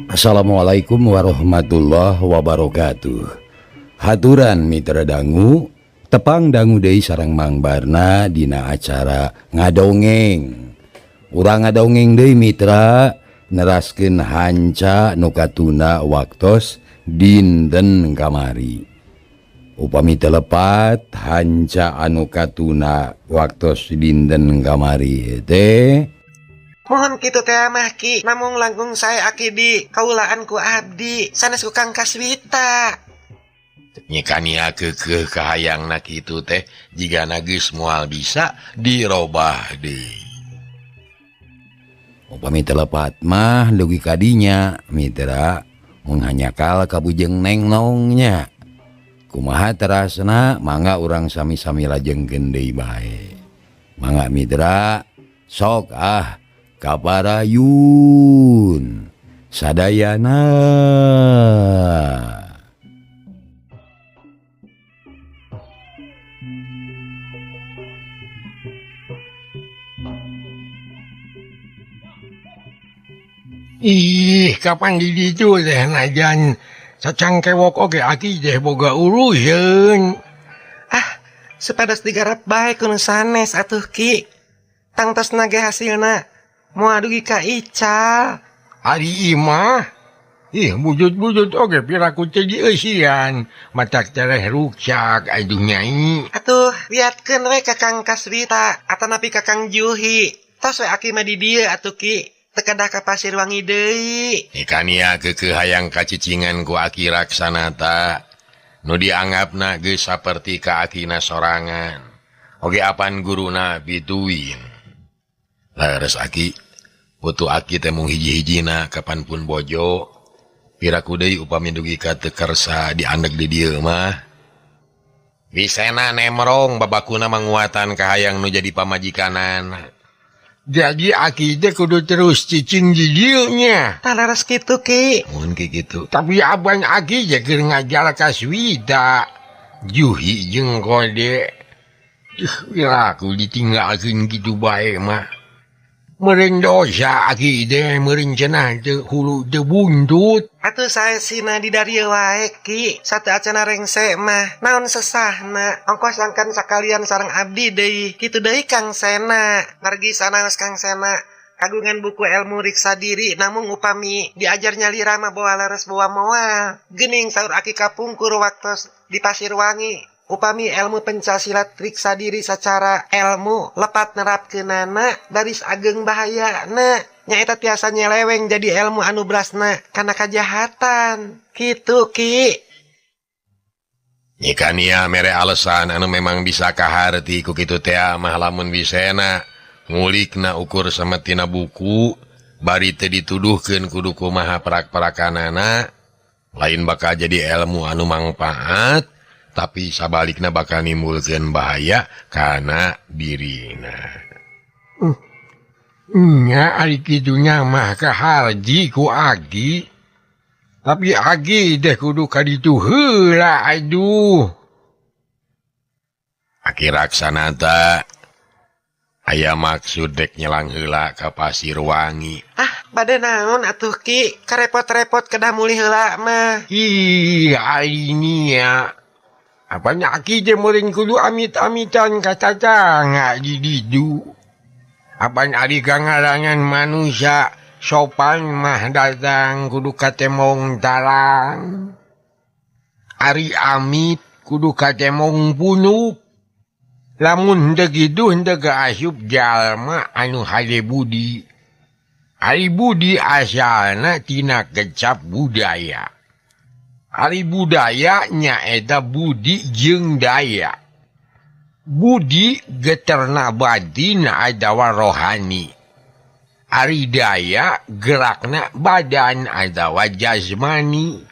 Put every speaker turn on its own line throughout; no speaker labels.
Assalamualaikum warahmatullahi wabarakatuh. Haturan mitra dangu, tepang dangu deui sareng Mang Barna dina acara ngadongeng. Urang ngadongeng deui mitra, neraskeun hanca nu katuna waktos dinten kamari. Upami teu lepat hanca anu katuna waktos dinten kamari teh.
Mohon kitu teh mah Ki, namung langkung sae aki di kaulaan ku abdi, sanes ku Kang Kaswita.
Nyikania keukeuh kahayangna kitu teh jigana geus moal bisa dirobah deui.
Upami teu lepat mah dugi kadinya mitra mun hanyakal ka bujeng neng nongnya. Kumaha terasna mangga urang sami-sami lajengkeun deui bae. Mangga mitra sok ah kaparayun sadayana.
Ih, kapan di ditu teh najan sacangkewok oge aki teh boga urusan.
Ah, supados digarap bae ku nu sanes atuh Ki. Tangtos nage hasilna moal dugi ka ical.
Ari imah, ih bujut-bujut oge piraku teh dieusian, matak tereh ruksak aduh nyai.
Atuh liatkeun we ka Kang Kaswita atanapi ka Kang Juhi. Tos we aki mah di dieu atuh Ki. Teu kedah ka Pasirwangi deui.
Ikania keukeuh hayang kacicingan ku aki Raksanata. Nu dianggapna geus saperti ka akina sorangan. Oge apan guruna bituin. Leres aki, putu aki teh mung hiji-hijina kapanpun bojo. Piraku deui upami dugi ka teu kersa diandeg di dieu mah. Wisena nemrong babakuna manguatan kahayang nu jadi pamajikanan.
Jadi aki teh kudu terus cicing di dieu nya.
Tah leres kitu Ki.
Mun ki kitu.
Tapi abang aki teh keur ngajar ka Swita. Juhi jeung kode. Piraku ditinggalkeun kitu bae mah. Meureun dosa aki teh meureun cenah teu hulu teu buntut.
Atuh sae sina di darieu wae Ki. Satu acana rengse mah naon sesahna ongkos sangkan sakalian sareng abdi deui. Kitu deui Kang Sena. Margi sanaos Kang Sena kagungan buku ilmu riksa diri namung upami diajar nyalira mah boa leres boa moal. Geuning saur aki kapungkur waktos di Pasirwangi. Upami ilmu pencasilat riksa diri secara ilmu lepat nerapkeunana baris ageng bahayana nyaeta tiasa nyeleweng jadi ilmu anu brasna kana kajahatan kitu Ki.
Nyikania mere alasan anu memang bisa kaharti ku kitu teh mah lamun wisena ngulikna ukur sametina buku bari teu dituduhkeun kudu kumaha prak-prakanana lain bakal jadi ilmu anu mangpaat tapi sabalikna bakal nimbulkeun bahaya kana dirina.
Nya ari kitu nya mah kaharji ku aki. Tapi aki teh kudu ka ditu heula aduh.
Aki Raksanata aya maksud dek nyelang heula ka Pasirwangi.
Ah, bade naon atuh Ki, karepot-repot kedah mulih heula mah.
Ih, ari nia. Apanya aki teh meureun kudu amit-amitan ka tatangga di ditu. Apan ari kangarangan manusia sopan mah datang kudu katemong talang. Ari amit kudu katemong punuk. Lamun henteu kitu henteu kaasup jalma anu hade budi. Ari budi asalna tina kecap budaya. Ari budaya nyaeta budi jeung daya. Budi geterna batin atawa rohani. Ari daya gerakna badan atawa jasmani.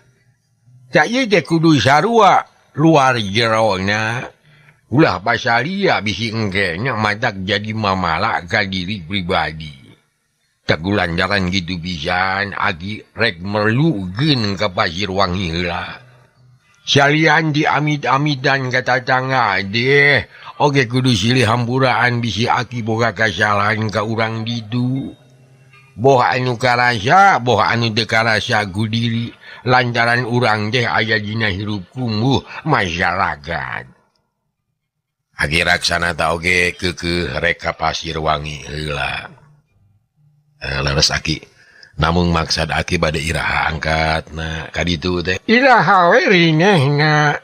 Cak ieu teh kudu sarua luar jerona. Ulah pasalia bisi engke nya matak jadi mamala ka diri pribadi. Tegulanjaran gitu pisan aki rek merlukeun ka Pasirwangi heula. Salian di amit-amitan ka tatangga deh, oge kudu silih hampuraan bisi aki boga kasalahan ka urang ditu. Boh anu karasa boh anu teu karasa gudiri lantaran urang teh aya dina hirup kumuh masyarakat.
Aki Raksanata oge keukeuh rek ka Pasirwangi heula. Leres aki namung maksad aki bade iraha angkatna ka ditu teh.
Iraha we rinehna.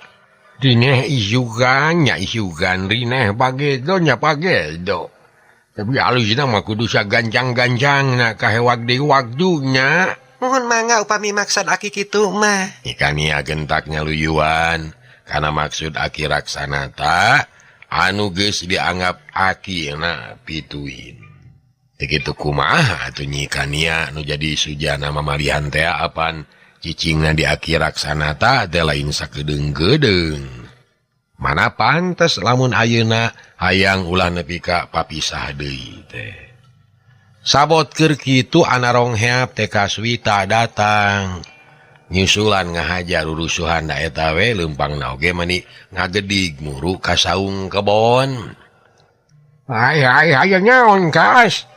Rineh isukan nya isukan rineh pagedo nya pagedo. Tapi alusna mah kudu sagancang-gancangna kahewak deui waktuna.
Mohon mangga upami maksad aki kitu mah.
Ikania gentak nyaluyuan kana maksud Aki Raksanata anu geus dianggap akina pituin. Teu kitu kumaha atuh Nyi Kania nu jadi sujana mamalihan teh apan cicingna di Aki Raksanata teh lain sakedeung-kedeung. Mana pantes lamun ayeuna hayang ulah nepi ka papisah deui teh. Sabot keur kitu ana rongheap teh Kaswita datang. Nyusulan ngahajar rurusuhan da eta we leumpangna oge mani ngagedig muru ka saung kebon.
Ai ai aya naon Kas?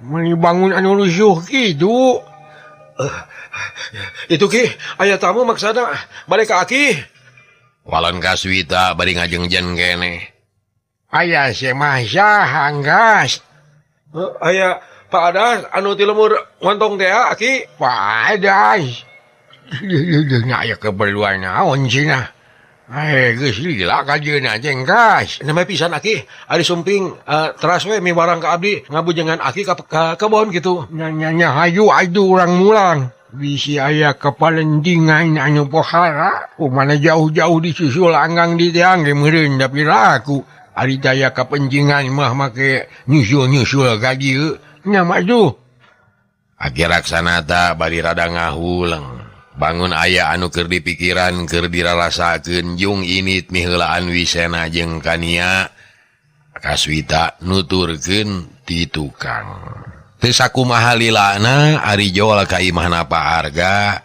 Meuni bangun anu rusuh kitu.
Itu Ki, aya tamu maksana balik ka aki.
Walon Kaswita bari ngajengjen keneh.
Aya semah saha Gas?
Aya Pak Adas anu ti lemur ngontong teh aki.
Pak Adas. Nya aya keperluan naon cenah. Geus lila ka dieuna jeung Gas.
Namanya pisan aki, ari sumping teras we miwarang ka abdi ngabujengan aki ka kebon gitu.
Nya nya nya hayu atuh urang mulang. Bisi aya kepalendingan anu pohara, kumana jauh-jauh disusul anggang di tiang ge meureun da piraku. Ari daya kapentingan mah make nyusul-nyusul ka dieu. Nya mah tuh.
Aki Raksanata bari rada ngahuleng. Bangun aya anu keur dipikiran keur dirarasakeun jung init miheulaan Wisena jeung Kania. Kaswita nuturkeun ti tukang. Teu sakumaha lilana ari jol ka imahna Pak Arga.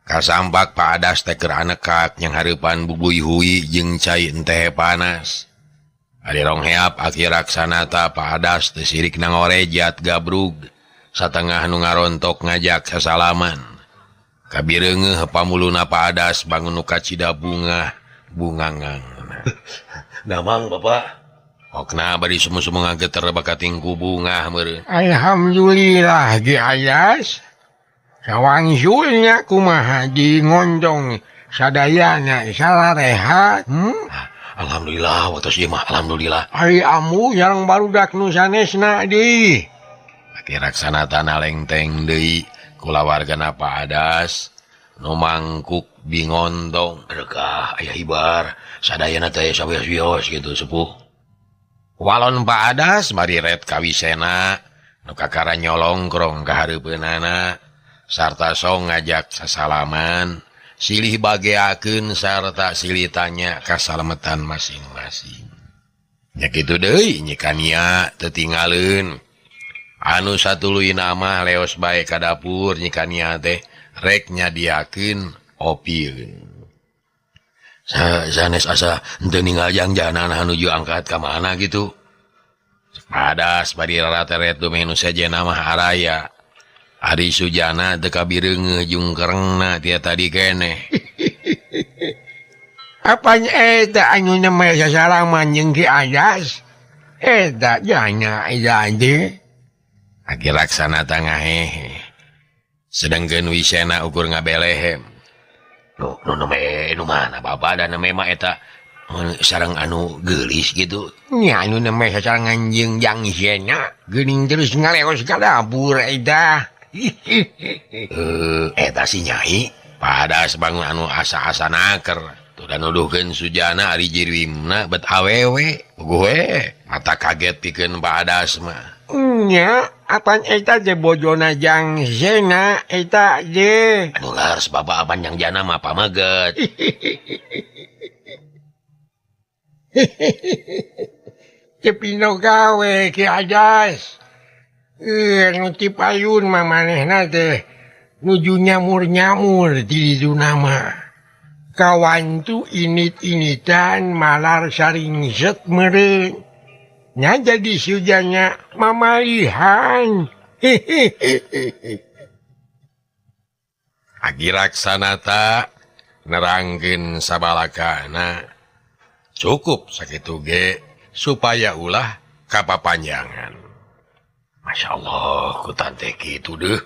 Kasampak Pak Adas teh keur anekak yang hareupan bubuy hui jeung cai enteh panas. Ari rongheap Aki Raksanata Pak Adas teh sirik nangorejat gabrug satengah nu ngarontok ngajak sasalaman. Kabireungeuh pamuluna Pak Adas bangun nu kacida bungah bungangang.
Damang Bapak.
Okna bari sumu-sumu ngageter bakating ku bungah meureun.
Alhamdulillah Ki Adas. Sawangsulnya kumaha di ngondong sadayana salarehat.
Alhamdulillah waktu ieu mah alhamdulillah.
Ari amu sareng barudak nu sanesna deui.
Aki Raksanata nalengteng deui kulawargana Pak Adas nu mangkuk bingontong. Rekah aya hibar sadayana teh sawios-wios gitu sepuh. Walon Pak Adas mariret ka Wisena nu kakara nyolongkrong ka hareupeunana sarta song ngajak sasalaman silih bageakeun sarta silih tanya kasalametan masing-masing. Nya kitu deui Nyi Kania teu tinggaleun. Anu satuluyna mah leos bae ka dapur Nyi Kania teh rek nyadiakeun opieun. Sanes asa henteu ninggal jangjanan hanuju angkat ka mana gitu. Padas bari rarateret dumeh nu sejenna mah araya. Ari Sujana teu kabireungeuh jeung kerengna tia tadi keneh.
Apanya eta anu nemeh sasalaman jeung Ki Adas? Eta jana eta teh.
Aki Raksanata ngahehe. Sedengkeun Wisena ukur ngabelehem. Nu nu nu mana Bapak da neme mah eta sareng anu geulis gitu.
Nya anu neme sasarengan jeung Jang Sena geuning terus ngaleos ka dapur eta.
Eta si Nyai. Padas bangun anu asa-asa naker. Tuh da nuduhkeun Sujana ari jirimna bet awewe. Puguh we mata kaget pikeun Pak Adas mah.
Nya apan eta teh bojona Jang Sena eta teh.
Aduh harus bapak apan Jang Jana mah pameget.
Cepino gawe Ki Adas. Nu ti payun mah manehna teh nuju nyamur-nyamur di ditu nama. Kawantu init-initan malar saringset meureun. Nya jadi sujana mamalihan.
Aki Raksanata nerangkeun sabalakana cukup sakitu ge supaya ulah kapapanjangan. Masya Allah ku tante kitu deuh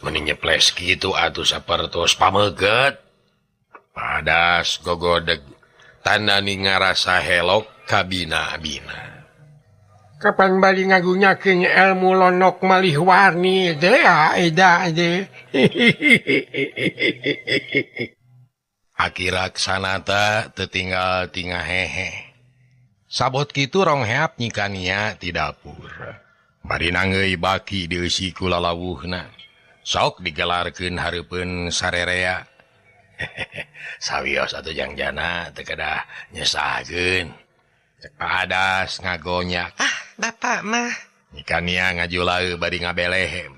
meni nyeples kitu atuh sapertos pameget. Padas gogodeg tandani ngarasa helok kabina-bina.
Kapan bali ngagunakeun ilmu lonok malih warni teh eda teh.
Aki Raksanata tetinggal tingah hehe. Sabot kitu rong heap nyikania ti dapur. Bari nangeui baki dieusi ku lalawuhna. Sok digelarkeun hareupeun sarerea. Sawios atuh jangjana teu kedah nyesahkeun. Cek Padas ngagonyak.
Ah, bapak mah.
Nyikania ngajulaeu bari ngabelehem.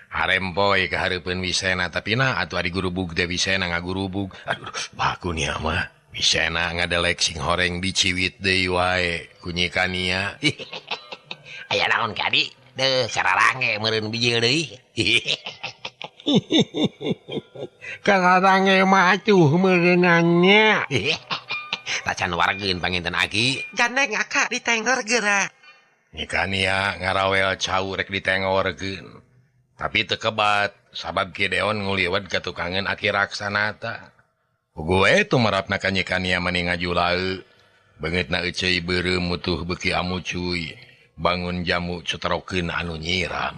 Harempoy ka hareupeun Wisena tapi na atuh ari gurubug teh Wisena ngagurubug. Aduh, baku nia mah. Wisena ngadelek sing horeng diciwit deui wae ku Nyikania.
Aya naon kadi? Deuh sararange meureun bijil deui.
Kararange mah atuh meureunannya.
Tacan wargeun panginten aki.
Gandeng akak ditengor geura.
Nyikania ngarawel cau rek ditengorkeun. Tapi teu kebat sabab Ki Deon nguliwat ka tukangeun Aki Raksanata. Gue tumerapna ka Nyikania mani ngajulaeu. Beungeutna euceuy beureum mutuh beuki amucuy. Bangun jamu ceterokeun anu nyiram.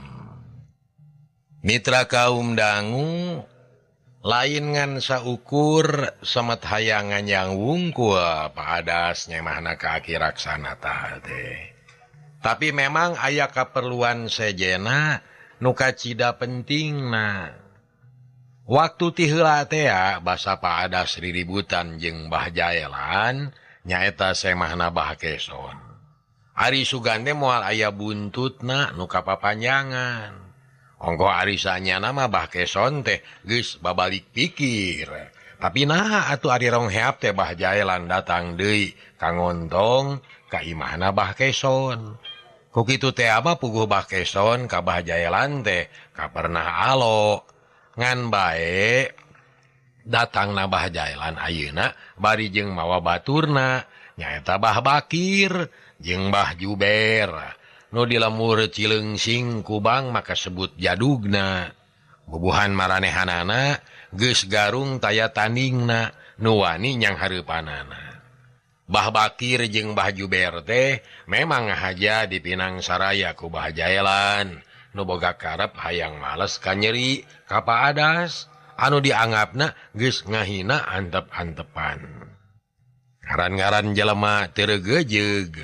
Mitra kaum dangu lain ngan saukur samet hayangan yang wungkul Padas nyemahna ka Aki Raksanata teh. Tapi memang aya kaperluan sejena nu kacida pentingna. Waktu ti heula teh basa Padas riributan jeung Bah Jaelan nyaeta semahna Bah Keson. Ari sugan teh moal aya buntutna nu kapapanjangan. Ongko ari sanyana mah Bah Keson teh geus babalik pikir. Tapi naha atuh ari rong heap teh Bah Jaelan datang deui ka ngontong ka imahna Bah Keson. Ku kitu teh mah puguh Bah Keson ka Bah Jaelan teh ka pernah alo. Ngan bae datangna Bah Jaelan ayeuna bari jeung mawa baturna nyaeta Bah Bakir jeung Bah Juber. Nu di lemur Cileungsing Kubang maka sebut jadugna. Bubuhan maranehanana geus garung taya tandingna nu wani nyang hareupanana. Bah Bakir jeung Bah Juber teh memang ngahaja dipinang saraya ku Bah Jaelan nu boga karep hayang males ka nyeri ka Paadas anu dianggapna geus ngahina antep-antepan. Ngaran-ngaran jelema teu regejeug.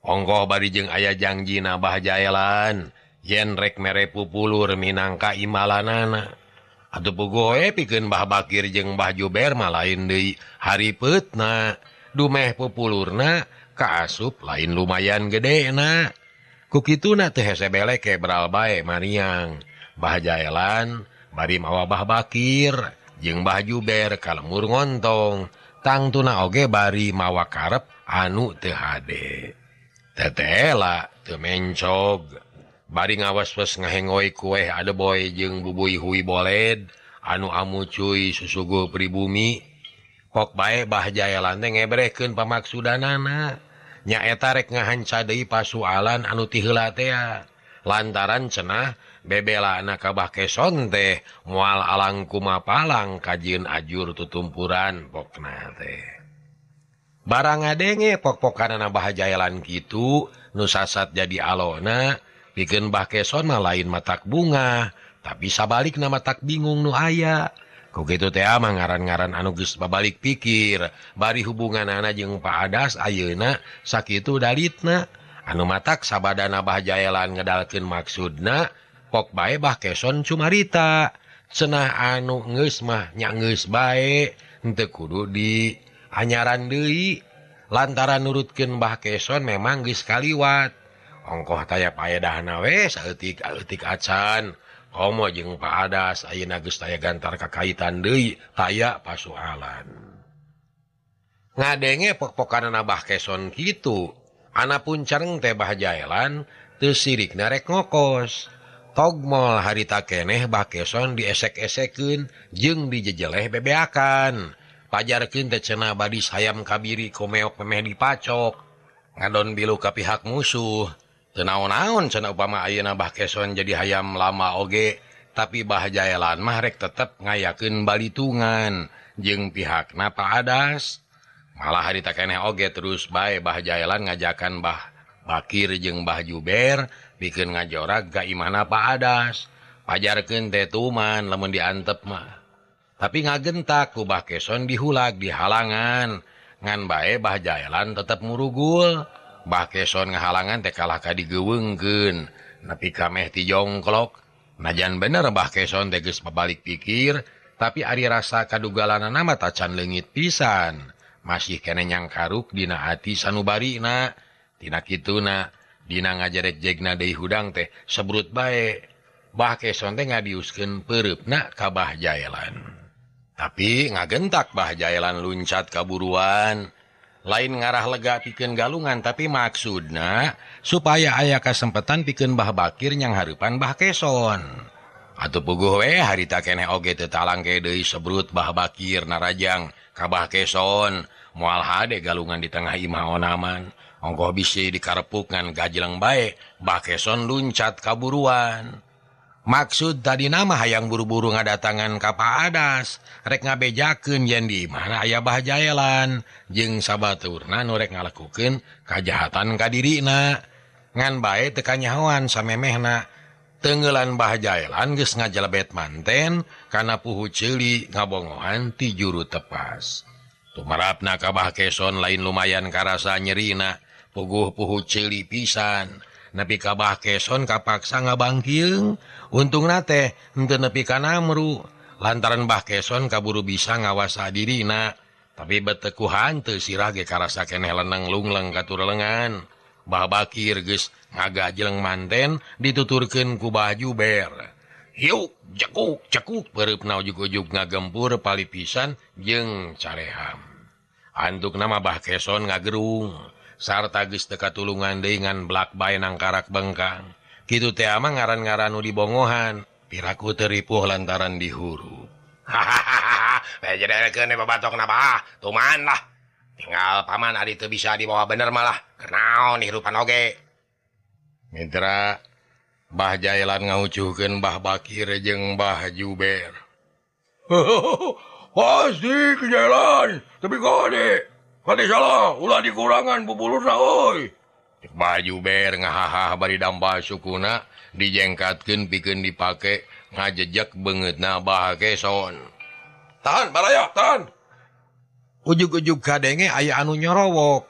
Ongkoh bari jeung aya jangjina Bah Jaelan yen rek mere pupulur minangka imalanana. Atuh puguh we pikeun Bah Bakir jeung Bah Juber mah lain deui haripeutna. Dumeh pupulurna kaasup lain lumayan gedena. Ku kituna teu hese beleke beral bae mariang. Bah Jaelan bari mawa Bah Bakir jeung Bah Juber ka lemur ngontong. Tangtuna oge bari mawa karep anu teu hade. Tetela teu mencog. Bari ngawas-was ngahengoi kueh adeboy jeung bubui hui boled anu amucuy susuguh pribumi. Pok bae Bah Jaelan teh ngebrehkeun pamaksudanana. Nyaeta rek ngahanca deui pasualan anu ti heula tea. Lantaran cenah bebelana ka Bah Keson teh moal alang kumapalang kajieun ajur tutumpuran pokna teh. Barang ngadenge pok-pokanana Bah Jaelan kitu nu sasat jadi alona pikeun Bah Keson mah lain matak bunga tapi sabalikna matak bingung nu aya. Ku kitu teh mah ngaran-ngaran anu geus babalik pikir bari hubunganana jeung Paadas ayeuna sakitu dalitna anu matak sabadana Bah Jaelan ngedalkeun maksudna pok bae Bah Keson cumarita cenah anu geus mah nya geus bae henteu kudu di anyaran deui lantaran nurutkeun Bah Keson memang geus kaliwat. Ongkoh taya paedahna we saeutik-eutik acan. Komo jeung Paadas ayeuna geus taya gantar kakaitan deui taya pasualan. Ngadenge pok-pokanana Bah Keson kitu, anapun careng teh Bah Jaelan teu sirikna rek ngokos. Togmol harita keneh Bah Keson diesek-esekeun jeung dijejeleh bebeakan. Pajarkeun teh cenah badis hayam kabiri komeok memeh dipacok. Ngadon bilu ka pihak musuh. Teu naon-naon cenah upama ayeuna Bah Keson jadi hayam lama oge, tapi Bah Jaelan mah rek tetep ngayakeun balitungan jeung pihakna Pak Adas. Malah harita keneh oge terus bae Bah Jaelan ngajakan Bah Bakir jeung Bah Juber pikeun ngajorag ka imahna Pak Adas. Pajarkeun teh tuman lamun diantep mah. Tapi ngagentak ku Bah Keson dihulag dihalangan. Ngan bae Bah Jaelan tetep murugul. Bah Keson ngahalangan teh kalah ka digeuweungkeun. Nepi ka meh ti jongklok. Najan bener Bah Keson teh geus babalik pikir, tapi ari rasa kadugalanana mah tacan leungit pisan. Masih keneh nyangkaruk dina ati sanubarina. Tina kituna dina ngajarek-jegna deui hudang teh sebrut bae. Bah Keson teh ngadiuskeun peureupna ka Bah Jaelan. Tapi ngagentak Bah Jaelan luncat kaburuan. Lain ngarah lega pikeun galungan, tapi maksudna supaya aya kasempetan pikeun Bah Bakir nyang hareupan Bah Keson. Atuh puguh we harita keneh oge teu talangke deui sebrut Bah Bakir narajang ka Bah Keson. Moal hade galungan di tengah imah onaman. Ongkoh bisi dikarepuk ngan gajleng bae, Bah Keson luncat kaburuan. Maksud tadi nama hayang buru-buru ngadatangan ka Pak Adas, rek ngabejakeun yen di imahna aya Bah Jaelan jeung sabaturna nu rek ngalakukeun kajahatan ka dirina. Ngan bae teu kanyahoan samemehna. Teungeulan Bah Jaelan geus ngajelebet manten kana puhu ceuli ngabongohan ti juru tepas. Tumarapna ka Bah Keson lain lumayan karasa nyerina. Puguh puhu ceuli pisan. Nepi ka Bah Keson kapaksa ngabangkieung. Untungna teh henteu nepi ka namru. Lantaran Bah Keson kaburu bisa ngawasa dirina. Tapi betekuhan teu sirah ge karasa keneh leneng lungleng katurelengan. Bah Bakir geus ngagajeleng manten dituturkeun ku Bah Juber. Hiuk cekuk cekuk peureupna ujug-ujug ngagempur palipisan jeung careham. Antukna mah Bah Keson ngagerung. Sarta geus teu katulungan deui ngan blak bae nangkarak bengkang. Kitu teh mah ngaran-ngaran nu dibongohan, piraku teu ripuh lantaran dihuru.
Hahaha, bejedelkeun babatokna bah, tuman lah. Tinggal paman ari teu bisa dibawa bener malah. Kenaon hirupan oge.
Mitra Bah Jaelan ngahucuhkeun Bah Bakir jeung Bah Juber.
Pasti ke jalan, tapi kade. Kade salah, ulah dikurangan bubulurna euy.
Bah Juber ngahahah bari dampal sukuna dijengkatkeun pikeun dipake ngajejek beungeutna Bah Keson.
Tahan baraya, tahan.
Ujug-ujug kadenge aya anu nyorowok.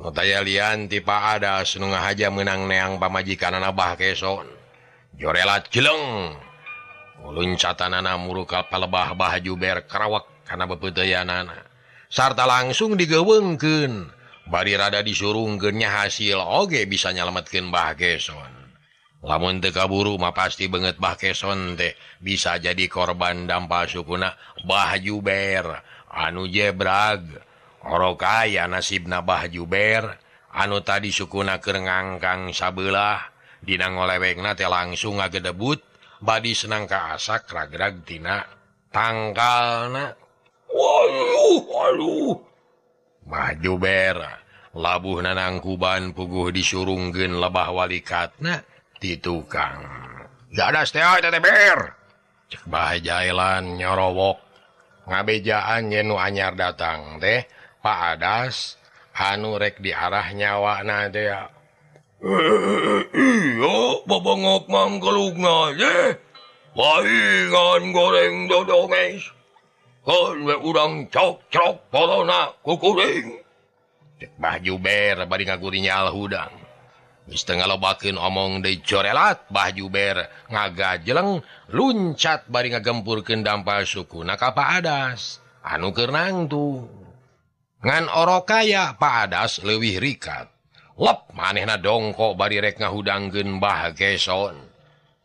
Nu taya lian ti Pak Adas nu ngahaja meunang neang pamajikanana Bah Keson. Jorelat jeleng. Luncatanana muru ka palebah Bah Juber karawak kana bepeuteyanana. Sarta langsung digeuweungkeun. Bari rada disurungkeun nya hasil oge bisa nyalametkeun Bah Keson. Lamun teu kaburu mah pasti beungeut Bah Keson teh bisa jadi korban dampal sukuna Bah Juber anu jebrag. Orok aya nasibna Bah Juber anu tadi sukuna keur ngangkang sabelah dina ngolewengna teh langsung ngagedebut badi senang ka asak ragrag tina tangkalna.
Waduh, waduh.
Bah Juber labuhna nangkuban puguh disurungkeun lebah walikatna ti tukang.
Jadas teh teh ber.
Cek Bah Jaelan nyorowok. Ngabejaan yen nu anyar datang teh Pak Adas anu rek diarah nyawana teh.
Iya, babangok mangkelugna ye. Paingan goreng dodonges. Keun we urang cok-cok polona kukuring.
Cek Bah Juber bari ngagurinyal hudang. Geus teu ngalobakeun omong deui jorelat Bah Juber ngagajeleng luncat bari ngagempurkeun dampal sukuna ka Pak Adas anu keur nangtung. Ngan orokaya Pak Adas leuwih rikat. Lep manehna dongkok bari rek ngahudangkeun Bah Keson.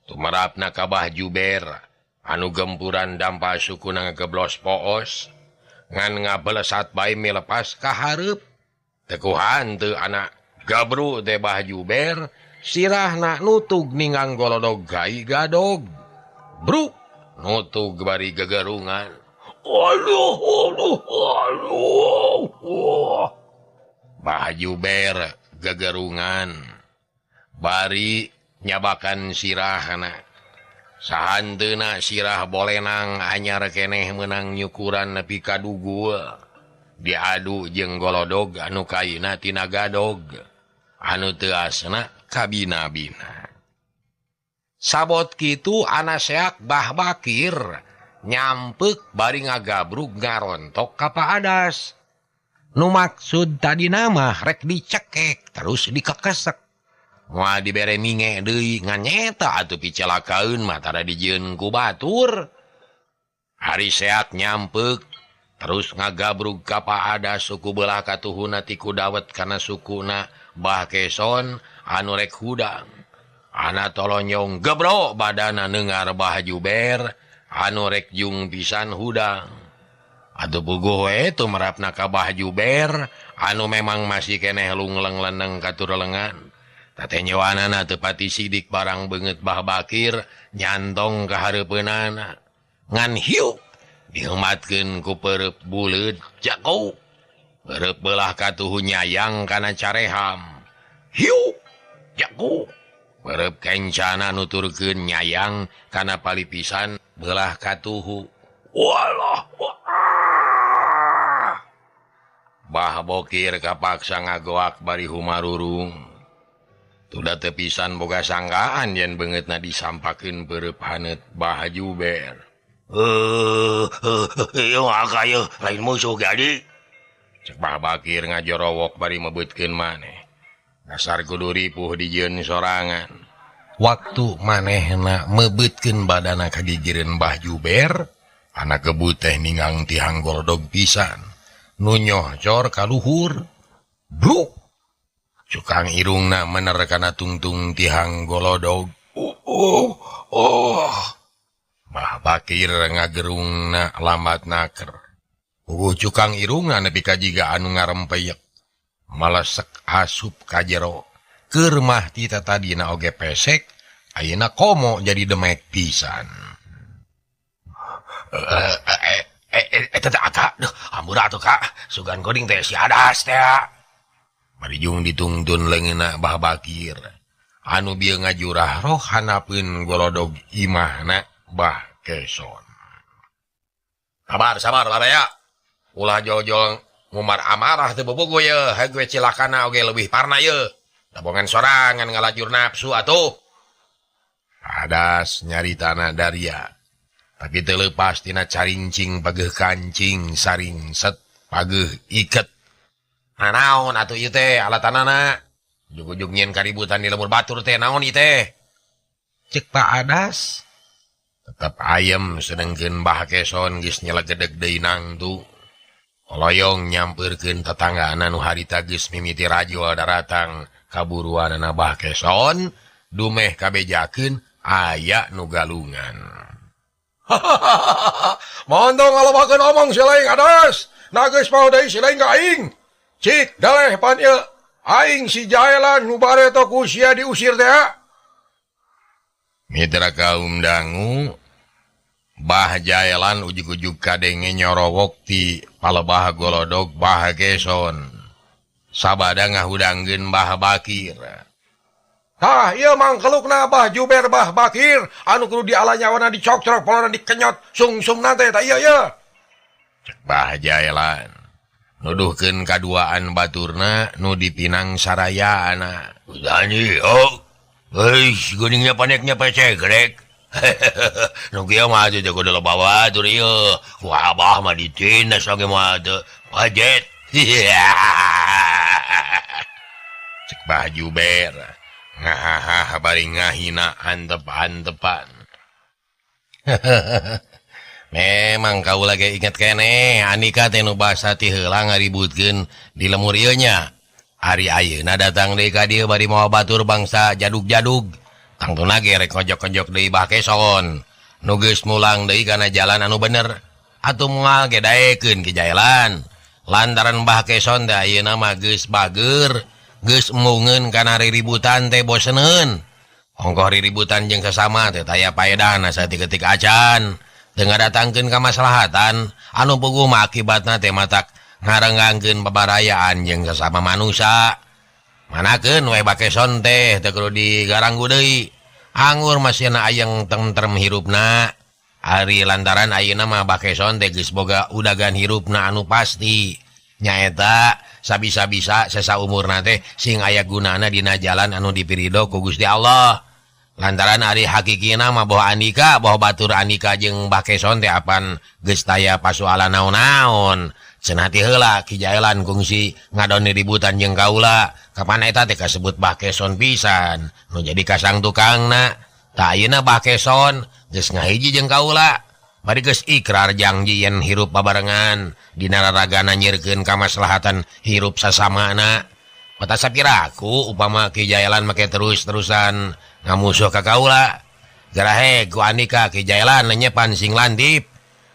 Tumarapna ka Bah Juber anu gempuran dampal sukuna ngageblos poos. Ngan ngabelesat bae milepas ka hareup. Tekuhan teu anak gabru teh Bah Juber Sirahna nutug ninggang golodog kai gadog. Bruk nutug bari gegerungan. Aduh aduh aduh. Bah Juber gegerungan bari nyabakan sirahna. Sahanteuna sirah bolenang anyar keneh meunang nyukuran nepi ka dugul. Diadu jeung golodog anu kaina tina gadog anu teu asna kabina-bina. Sabot kitu ana seak Bah Bakir nyampeuk bari ngagabrug ngarontok ka Pak Adas. Nu maksud tadina mah rek dicekek terus dikekesek. Moal dibere minge deui ngan nyeta atuh picelakaeun mah tara dijieun ku batur. Ari seak nyampeuk terus ngagabrug ka Pak Adas suku belah katuhuna ti ku dawet kana sukuna Bah Keson anu rek hudang. Ana tolonyong gebro badana neungar Bah Juber anu rek jung pisan hudang. Atuh puguh we tumerapna ka Bah Juber anu memang masih keneh lungleng leneng katur lengan. Tatenyoanana teu pati sidik barang beungeut Bah Bakir nyantong ka hareupeunana. Ngan hiuk diheumatkeun ku pereup buleud jakuk. Pereup belah katuhu nyayang kana careham. Hiuk jakuk. Pereup kencana nuturkeun nyayang kana palipisan belah katuhu. Walah wah. Bah Bokir kapaksa ngagoak bari humarurung. Tuda teu pisan boga sangkaan yen beungeutna disampakeun pereup haneut Bah Juber. Ieu lain musuh jadi. Cek Bah Bakir ngajorowok bari mebeutkeun maneh. Dasar kudu ripuh dijieun sorangan. Waktu manehna mebeutkeun badana ka gigireun Bah Juber, anak kebut teh ninggang tihang goldog pisan. Nu nyohcor ka luhur. Bruk. Cukang irungna mener kana tungtung tihang golodog. Oh. Bah Bakir ngagerungna lambat naker. Puguh cukang irungna nepi ka jiga anu ngarempeyek. Malesek asup ka jero. Keur mah ti tatadina oge pesek, ayeuna komo jadi demek pisan. Eta teh aka, duh, hampura atuh Kak. Sugan kuring teh si Adas teh. Marijung ditungtun leungeunna Bah Bakir. Anu bieu ngajurah roh hanapeun golodog imahna Bah Keson. Sabar, sabar baraya. Ulah jol-jol ngumar amarah teu bobogo ye, hayu we cilakana oge leuwih parna ye. Dabongan sorangan ngalajur nafsu atuh. Adas nyaritana daria. Tapi teu leupas tina carincing pageuh kancing saringset pageuh iket. Nah, naon atuh ieu teh alatanana? Ujug-ujug nyieun kaributan di lembur batur teh naon ieu teh? Cek Pak Adas. Tetep ayem sedengkeun Bah Keson geus nyelegedeg deui nangtu. Koloyong nyampeurkeun tetanggaana nu harita geus mimiti rajol daratang kaburuanana Bah Keson dumeh kabejakeun aya nu galungan.
Montong ngalobakeun omong si laing Adas. Na geus pau deui si laing ka aing. Cik daleh pan ieu. Aing si Jaelan nu bareto ku sia diusir teh.
Mitra kaum dangu Bah Jaelan ujug-ujug kadenge nyorowok ti palebah golodog Bah Keson. Sabada ngahudangkeun Bah Bakir.
Tah ieu mangkelukna Bah Juber Bah Bakir anu kudu diala nyawana dicokcrok polona dikenyot sungsumna teh tah ieu ieu.
Cek Bah Jaelan nuduhkeun kaduaan baturna nu dipinang sarayaana. Udani oh. Euy, geuningnya paneknya pecegrek. Nu kieu mah teh kudu loba batur ieu. Ku abah mah ditindas oge mah teu pajet. Cek Bah Juber ngahaha bari ngahina antep-antepan. Memang kau lagi inget keneh Andika teh nu basa ti heula ngaributkeun di lemur ieu nya. Ari ayeuna datang deui ka dieu bari mawa batur bangsa jadug-jadug. Tangtuna ge rek ngojok-ngojok deui Bah Keson. Nu geus mulang deui kana jalan anu bener. Atuh moal ge daekeun ki Jaelan. Lantaran Bah Keson teh ayeuna mah geus bager,
Geus embungeun kana riributan teh boseneun. Ongkoh riributan jeung sasama teh taya paedahna saeutik-eutik acan. Teu ngadatangkeun kamaslahatan anu puguh mah akibatna teh matak ngarenggangkeun pabarayaan jeung sasama manusia. Manakeun we bakeson teh teu kudu digaranggu deui. Anggur masihna ayeng tentrem hirupna. Ari lantaran ayeuna mah bakeson teh geus boga udagan hirupna anu pasti. Nyaeta sabisa-bisa sesa umurna teh sing aya gunana dina jalan anu dipirido ku Gusti Allah. Lantaran ari hakikina mah boh Andika boh batur Andika jeung bakeson teh apan geus taya pasualan naon-naon. Cenah ti heula Ki Jaelan kungsi ngadon ributan jeung kaula. Kapan eta teh kasebut bakeson pisan nu jadi kasang tukangna. Tah ayeuna bakeson geus ngahiji jeung kaula. Bari geus ikrar janji yen hirup babarengan dina raragana nyirkeun kamaslahatan hirup sasamana. Mata sapiraku upama Ki Jaelan make terus-terusan ngamusuh ka kaula. Garahe ku Andika Ki Jaelan lenyepan sing lantip.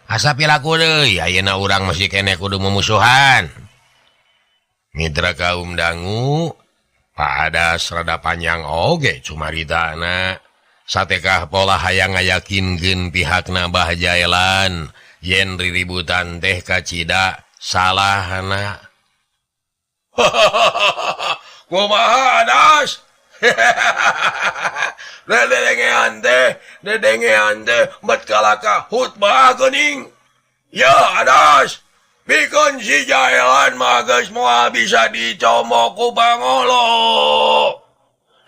Asa piraku deui ayeuna urang masih keneh kudu mumusuhan. Mitra kaum dangu, Pak Adas rada panjang oge cumaritana. Satekah pola hayang ngayakinkeun pihakna Bah Jaelan yen riributan teh kacida salahna.
Kumaha Adas? Dedengean teh bet kalaka khutbah geuning. Ya Adas, pikeun si Jaelan mah geus moal bisa dicomok ku pangolo.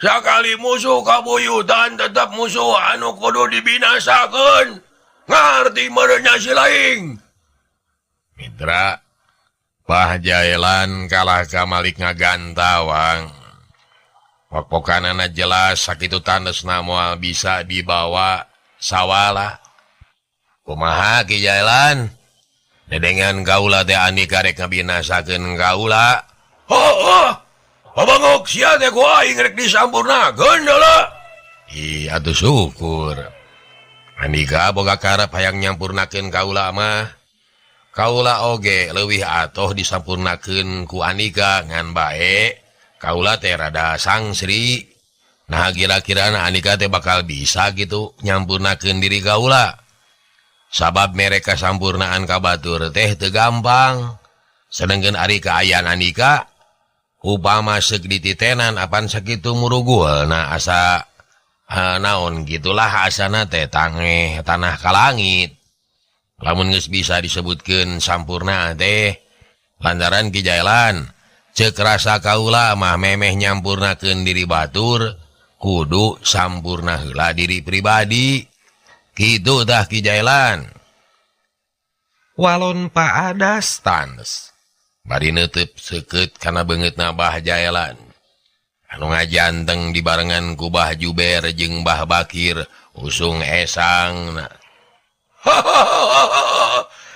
Sakali musuh kabuyutan tetap musuh anu kudu dibinasakeun. Ngarti meureunnya si laing.
Mitra, Bah Jaelan kalah ka Malik ngagantawang. Pok-pokanana jelas sakitu tanesna moal bisa dibawa sawala. Kumaha Ki Jaelan? Dedengan kaula teh Andika rek ngabinasakeun kaula.
Heuh. Pabangok sia teh ku aing rek disampurnakeun deuleu.
Ih, atuh syukur. Andika boga karep hayang nyampurnakeun kaula mah. Kaula oge leuwih atoh disampurnakeun ku Andika ngan bae kaula teh rada sangsri. Nah kira-kirana Andika teh bakal bisa gitu nyampurnakeun diri kaula. Sabab mereka sampurnaan ka batur teh teu gampang. Sedengkeun ari kaayaan Andika upama seuk dititenan apan sakitu murugulna asa naon gitulah asana teh tangeh tanah ka langit. Lamun geus bisa disebutkeun sampurna teh lantaran Ki Jaelan ceuk rasa kaula mah memeh nyampurnakeun diri batur kudu sampurna heula diri pribadi. Kitu tah Ki Jaelan. Walon Pak Adas tanes bari neuteub seukeut kana beungeutna Bah Jaelan. Anu ngajanteng dibarengan ku Bah Juber jeung Bah Bakir usung esangna.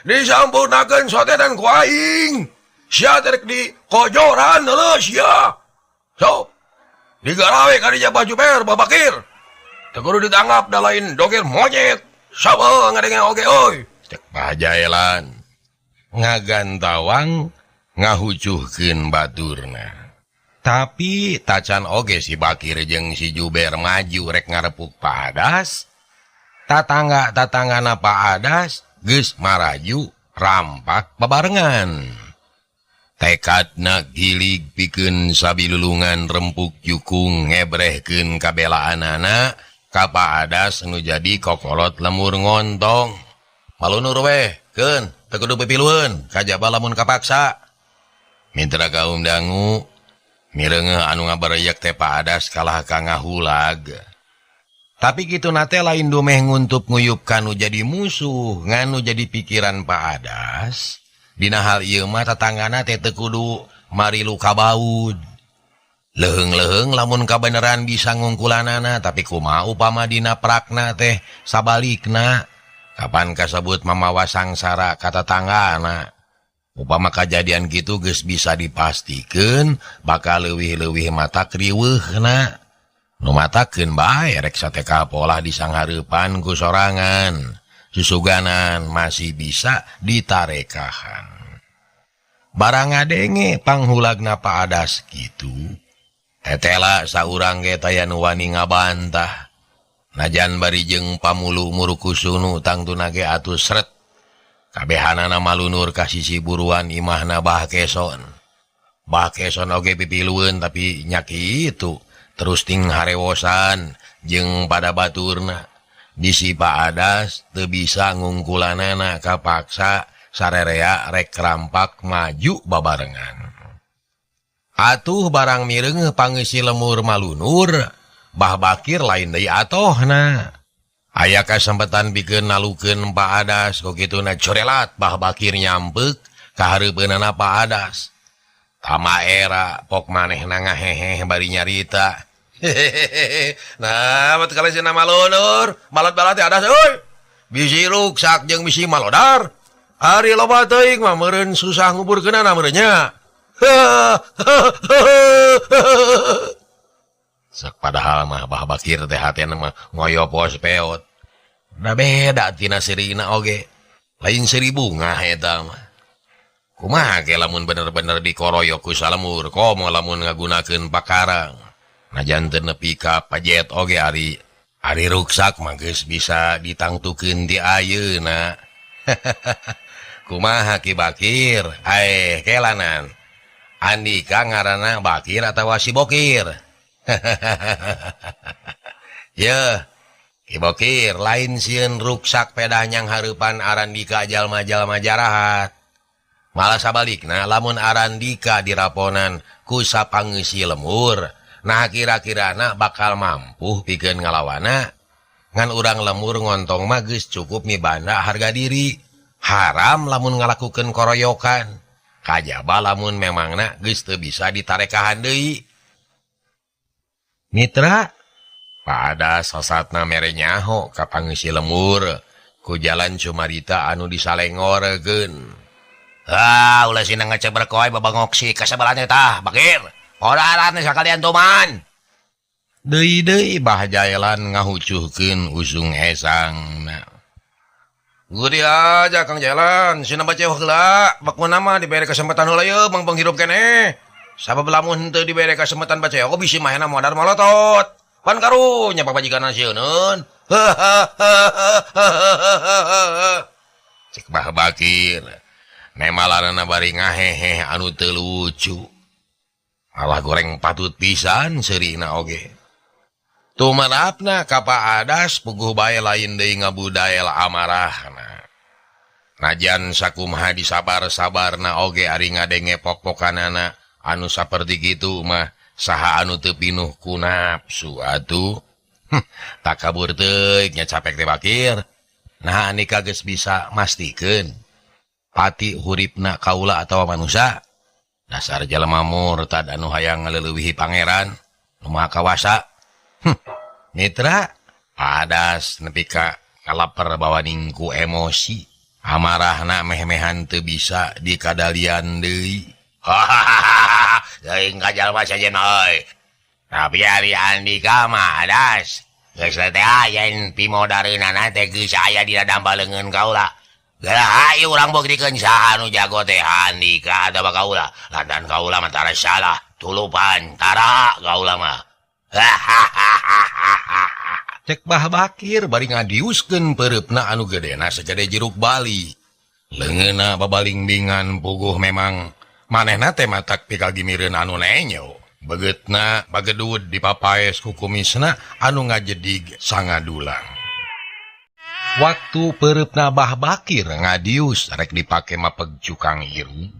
Disampurnakeun sotenan ku aing. Sia teh rek dikojoran heuh sia. Sok digarawe ka dinya Bah Juber, Bah Bakir. Teu kudu ditanggap da lain doger monyet. Sabel ngadenge oge euy.
Cek Bah Jaelan ngagantawang ngahucuhkeun baturna. Tapi tacan oge si Bakir jeung si Juber maju rek ngarepuk Pak Adas. Tatangga-tatanggana Pak Adas geus maraju rampak babarengan. Tekadna gilig pikeun sabilulungan rempuk jukung ngebrehkeun kabelaanana ka Pak Adas nu jadi kokolot lemur ngontong. Malunur weh, keun teu kudu pipilueun kajaba lamun kapaksa. Mitra kaum dangu mireungeuh anu ngabareyak teh Pak Adas kalah ka ngahulag. Tapi kitu na teh lain dumeh nguntup nguyup kanu jadi musuh, nganu jadi pikiran Pak Adas. Dina hal ieu mah tatanggana teh teu kudu marilu kabaud. Leuheung-leuheung lamun kabeneran bisa ngungkulanana, tapi kumaha upama dina prakna teh sabalikna. Kapan kasebut mamawa sangsara ka tatanggana. Upama kajadian kitu geus bisa dipastikeun bakal leuwih-leuwih mata kriweuhna. Nu matakeun bae rek sateka polah disanghareupan ku sorangan. Susuganan masih bisa ditarekahan. Barang ngadenge panghulagna Pak Adas kitu.
Tetela saurang ge taya nu wani ngabantah. Najan bari jeung pamulu murukusunu tangtuna ge atuh sret. Kabehanana malunur ka sisi buruan imahna Bah Keson. Bah Keson oge pipilueun tapi nya kitu terus ting harewosan jeung pada baturna. Bisi Pak Adas teu bisa ngungkulanana kapaksa sarerea rek rampak maju babarengan. Atuh barang mireungeuh pangeusi lemur malunur, Bah Bakir lain deui atohna. Aya kasempetan pikeun nalukeun Pak Adas, ku kituna corelat Bah Bakir nyampeuk ka hareupeunana Pak Adas. Tama era pok manehna ngaheheh bari nyarita. Hehehe. Nah, bat kali cenah malunur, balat-balat teh Adas euy. Bisi ruksak jeung bisi malodar. Ari loba teuing mah meureun susah nguburkeunana meureun nya. Sok padahal mah Bah Bakir teh hatena mah ngoyopos peot. Da beda tina seurina oge. Lain seuri bungah eta mah. Kumaha ge lamun bener-bener dikoroyok ku salemur, komo lamun ngagunakeun pakarang. Najan teu nepi ka pajet oge ari ruksak mah geus bisa ditangtukeun di ayeuna. Kumaha Ki Bakir? Aeh kelanan. Andika ngaranna Bakir atawa si Bokir? Yeuh, Ki Bokir lain sieun ruksak pedah nyang hareupan Arandika jalma-jalma jarahat. Malah sabalikna lamun Arandika diraponan ku sapangeusi lemur, nah kira-kirana bakal mampu pikeun ngalawana. Ngan urang lemur ngontong mah geus cukup mibanda harga diri. Haram lamun ngalakukeun koroyokan. Kajaba lamun memangna geus teu bisa ditarekahan deui. Mitra, pada sasatna mere nyaho ka pangeusi lemur ku jalan cumarita anu disalengorkeun.
Ah, ulah sina ngecebrek wae babangok si kasabalan tah, Bakir. Odaran sakalian tuman.
Deui-deui Bah Jaelan ngahucuhkeun usung esangna.
Gudi aja Kang Jaelan, sina baca heula, bak mah dibere kesempatan heula yeuh mangpang hirup keneh. Sabab lamun henteu dibere kesempatan baca oh bisi mahena modar molotot. Pan karunya papajikan sieuneun.
Cek Bah Bakir. Nemalanana bari ngahehe anu teu lucu. Malah goreng patut pisan seurina oge. Tumarapna ka Pak Adas puguh bae lain deui ngabudael amarahna. Najan sakumaha disabar-sabarna oge ari ngadenge pok-pokanana anu saperti kitu mah saha anu teu pinuh ku nafsu atuh. Takabur teuing nya capek teh Bakir. Nah andika geus bisa mastikeun pati huripna kaula atawa manusa. Dasar jalma murtad anu hayang ngaleuwihi pangeran nu maha kawasa. Mitra, Adas nepi ka ngalaper bawaning ku emosi. Amarahna meh-mehan teu bisa dikadalian deui.
Hahaha, teuing ka jalma sejen euy. Tapi ari Andika mah Adas, geus teh yen pimodareunana teh geus aya dina damba leungeun kaula. Geura hayu urang buktikeun saha nu jago teh Andika atawa kaula. Lantaran kaula mah tara salah, tulupan tara kaula mah.
Cek Bah Bakir bari ngadiuskeun peureupna anu gedena sagede jeruk Bali. Leungeunna babalingbingan puguh memang manehna teh matak pikagimireun anu nenyo. Begeutna bagedud dipapaes ku kumisna anu ngajedig sangadulang. Waktu peureupna Bah Bakir ngadius rek dipake mapeg cukang irung.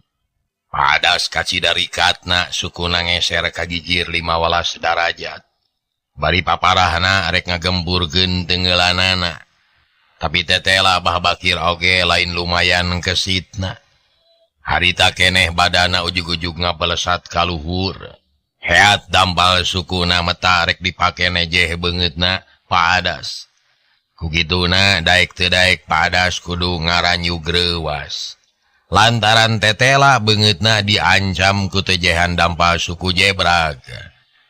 Padas kacida rikatna sukuna ngeser ka gigir 15 darajat. Bari paparahna rek ngagemburkeun tenggelanana. Tapi tetela Bah Bakir oge lain lumayan kesitna. Harita keneh badana ujug-ujug ngapelesat ka luhur. Heat dampal sukuna meta rek dipake nejeh beungeutna Padas. Ku kituna daek teu daek Padas kudu ngaranyu greuwas. Lantaran tetela beungeutna diancam ku tejehan dampal suku jebrag.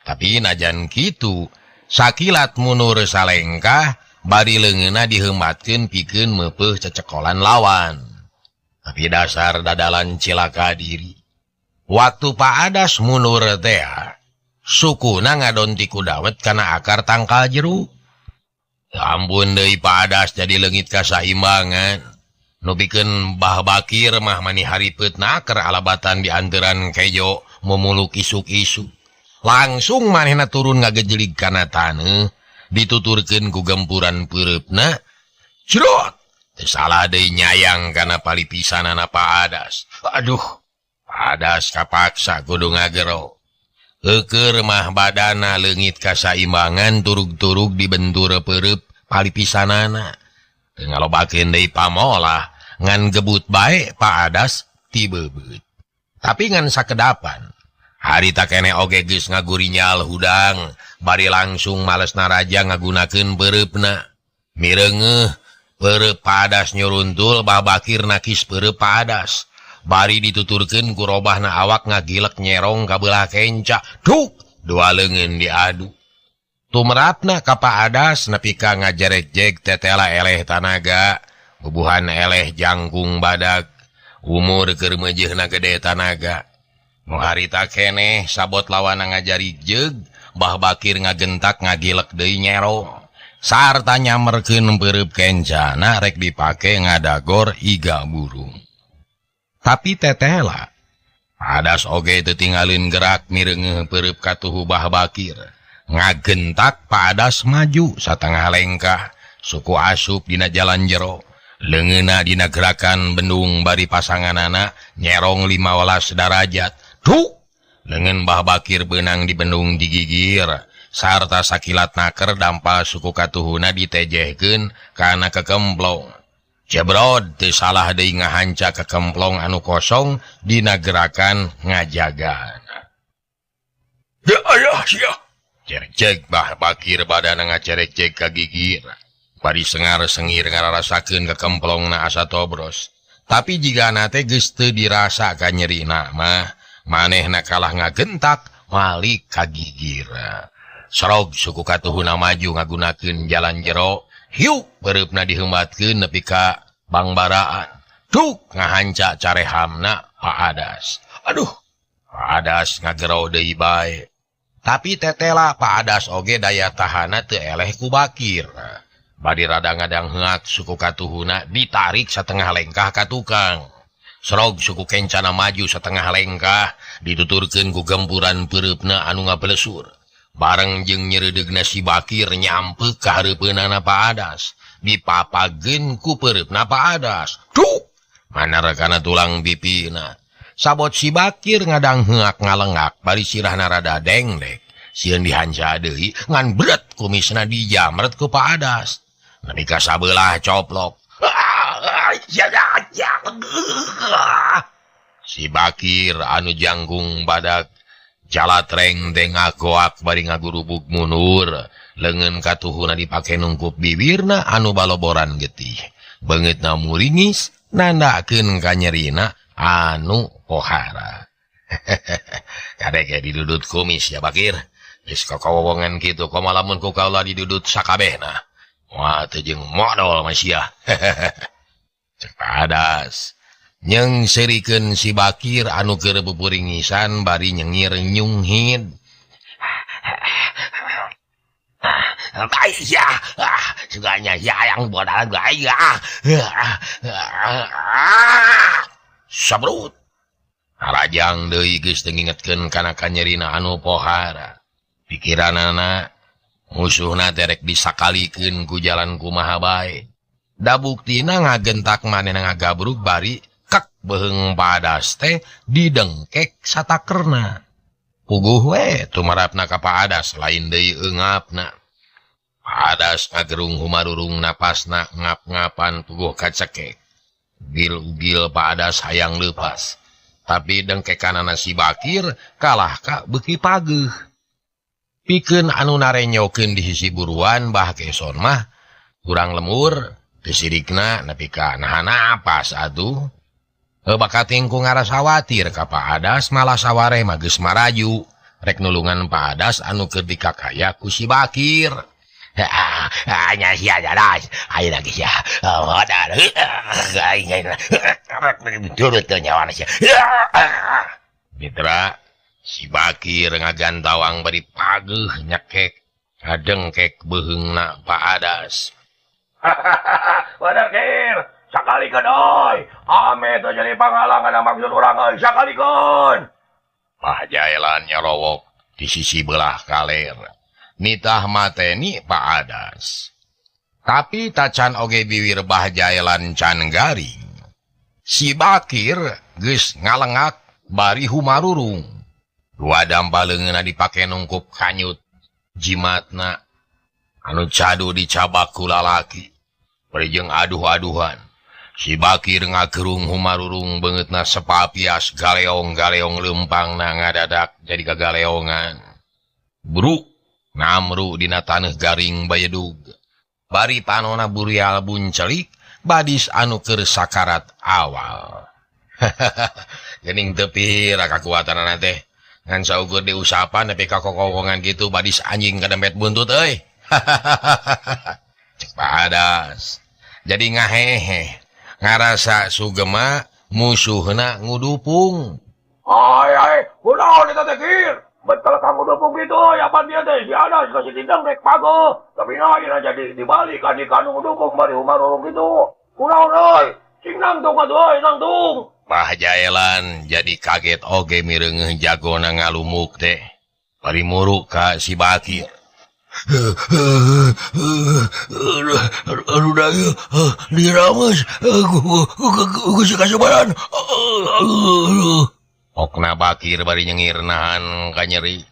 Tapi najan kitu, sakilat munur salengkah bari leungeunna diheumatkeun pikeun meupeuh cecekolan lawan. Tapi dasar dadalan cilaka diri. Waktu Pak Adas munur tea, Sukuna ngadon ti ku dawet kana akar tangkal jeruk. Ampun deui padas jadi leungit kasaimbangan. Nu pikeun Bah Bakir mah mani haripeut naker alabatan di anteran kejo mumuluk isuk-isuk. Langsung manehna turun ngagejelig kana taneuh, dituturkeun ku gempuran peureupna. Cerot! Teu salah deui nyayang kana palipisanana Padas. Aduh, Padas kapaksa kudu ngagero. Eukeur mah badana leungit kasaimbangan turug-turug dibentur peureub palipisanana. Teu ngalobakeun deui pamolah, ngan gebut bae Padas tibeubeut. Tapi ngan sakedapan. Harita keneh oge geus ngagurinyal hudang, bari langsung malesna raja ngagunakeun peureupna. Mireungeuh peureub Padas nyuruntul, Bah Bakir nakis peureub Padas. Bari dituturkeun ku robahna awak ngagilek nyerong ka beulah kenca. Duk, dua leungeun diadu. Tumerapna ka Padas nepi ka ngajerek-jek tetela eleh tanaga, bubuhan eleh jangkung badag, umur keur meujeuhna gede tanaga. Nu harita keneh sabot lawana ngajari jeug, Bah Bakir ngagentak ngagilek deui nyerong. Sarta nyamerkeun peureub kencana rek dipake ngadagor iga burung. Tapi tetela Padas oge teu tinggalin gerak mireungeuh peureub katuhu Bah Bakir. Ngagentak Padas maju satengah lengkah, suku asup dina jalan jero. Leungeunna dina gerakan bendung bari pasanganana nyerong 15 darajat. Duk! Leungeun Bah Bakir beunang di bendung digigir. Sarta sakilat naker dampal suku katuhuna ditejehkeun kana kekemplong. Jebrod teu salah deui ngahanca kekemplong anu kosong dina gerakan ngajagana.
Ya ayah sia.
Cercek Bah Bakir badana ngacerecek ka gigir. Bari sengar-sengir ngararasakeun kekemplongna asa tobros. Tapi jigana teh geus teu dirasa ka nyerina mah, manehna kalah ngagentak malik ka gigir. Sorog suku katuhuna maju ngagunakeun jalan jero. Hiuk peureupna dihembatkeun nepi ka bangbaraan. Duk ngahanca carehamna Padas. Aduh, Padas ngagero deui bae. Tapi tetela Padas oge daya tahana teu eleh ku Bakir. Bari rada ngadang heak suku katuhuna ditarik satengah lengkah ka tukang. Sorog suku kencana maju setengah lengkah dituturkeun ku gempuran peureupna anu ngablesur. Bareng jeung nyereudegna si Bakir nyampe ka hareupeunana Padas. Dipapageun ku peureupna Padas. Duk! Manarkana tulang pipina. Sabot si Bakir ngadang heak ngalengak bari sirahna rada dengdek. Sieun dihanca deui ngan berat kumisna dijamret ku Padas. Nepi ka sabelah coplok. Si Bakir anu jangkung badak jalatreng teh ngagoak bari ngagurubug mundur. Leungeun katuhuna dipake nungkup bibirna anu baloboran getih. Beungeutna muringis nandakeun kanyerina anu pohara. Kadek didudut kumis ya Bakir. Geus kakawowongan kitu komo lamun ku kaula didudut sakabehna. Wah teu jeung modol mah sia. Cek Padas. Nyeng serikeun si Bakir anu keur pupuringisan bari nyengir nyunghid. Sabrut. Harajang deui geus teu ngingetkeun kana kanyerina anu pohara. Pikiranana musuhna teh rek disakalikeun ku jalan kumaha bae. Da buktina ngagentak manehna ngagabrug bari kek beheung Padas teh didengkek satakerna. Puguh we tumarapna ka Padas lain deui eungapna. Padas ngagerung humarurung napasna ngap-ngapan puguh kacekek. Gil-ugil Padas hayang leupas. Tapi dengkekanana si Bakir kalah ka beuki pageuh. Pikeun anu narenyokeun di sisi buruan Bah Keson mah kurang lemur disirikna nepi ka nahan napas atuh. Bakating ku ngarasa khawatir ka Padas malah sawareh mah geus maraju rek nulungan Padas anu keur dikakaya ku si Bakir. Mitra Si Bakir ngagantawang bari pageuh nyekek ngadengkek beuheungna Pak Adas.
Bener Kir, sakalikeun euy. Ame teu jadi panghalang kana maksud urang euy, sakalikeun.
Bah Jaelan nyarowok di sisi belah kaler. Nitah mateni Pak Adas. Tapi tacan oge biwir Bah Jaelan can garing. Si Bakir geus ngalengak bari humarurung. Dua dampa leungeunna dipake nungkup kanyut jimatna anu cadu dicabak ku lalaki. Bari jeung aduh-aduhan. Si Bakir ngagerung humarurung beungeutna sepapias galeong-galeong leumpangna ngadadak jadi kagaleongan. Bruk namru dina taneuh garing bayedug. Bari panona burial buncelik badis anu keur sakarat awal. Geuning teu pira kakuatanana teh. Ngan saukur diusapan nepi ka kokokongan kitu badis anjing kadempet buntut euy. Cek Pak Adas. Jadi ngahehe ngarasa sugema musuhna ngudupung.
Ai ai, kunaon eta teh Kir? Betul kamu dukung gitu, ya pan dia teh si Adas kasih dindang rek pago. Tapi nah jadi dibalik kan kanu dukung bari humarurung gitu. Kunaon euy? Cing nangtung atuh euy, nangtung.
Bah Jaelan jadi kaget oge mireungeuh jagona ngalumuk teh. Bari muruk ka si Bakir.
Dirames ku si kasubaran.
Okna Bakir bari nyengir nahan kanyeri.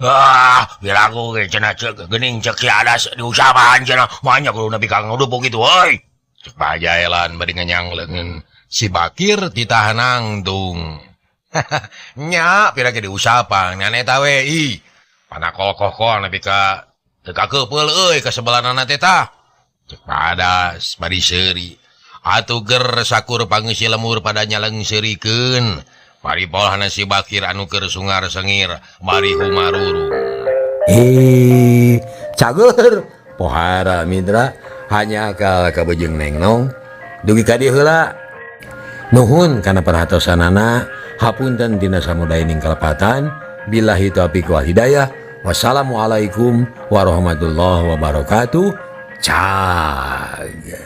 Ah, bilaku ge cenah ceuk geuning ceuk si Adas diusapan cenah banyak kudu nepi ka ngudupuk kitu euy.
Cek Bah Jaelan bari ngenyang leungeun si Bakir titah nangtung. Nya pira ge diusapan ngan eta we ih. Pana kokoh-koh nepi ka teu kakeupeuल euy ka sebelanana teh tah. Cek Pak Adas bari seuri. Atuh ger sakur pangeusih lemur pada nyalengseurikeun. Bari polhana si Bakir anu keur sungar sengir bari humarurung.
Cager pohara mitra hanya akal kabejeng nengnong dugi ka dieu heula. Nuhun kana perhatosanana, hapunten dina samudaining kalepatan. Billahi taufiq wal hidayah. Wassalamualaikum warahmatullahi wabarakatuh. Cag.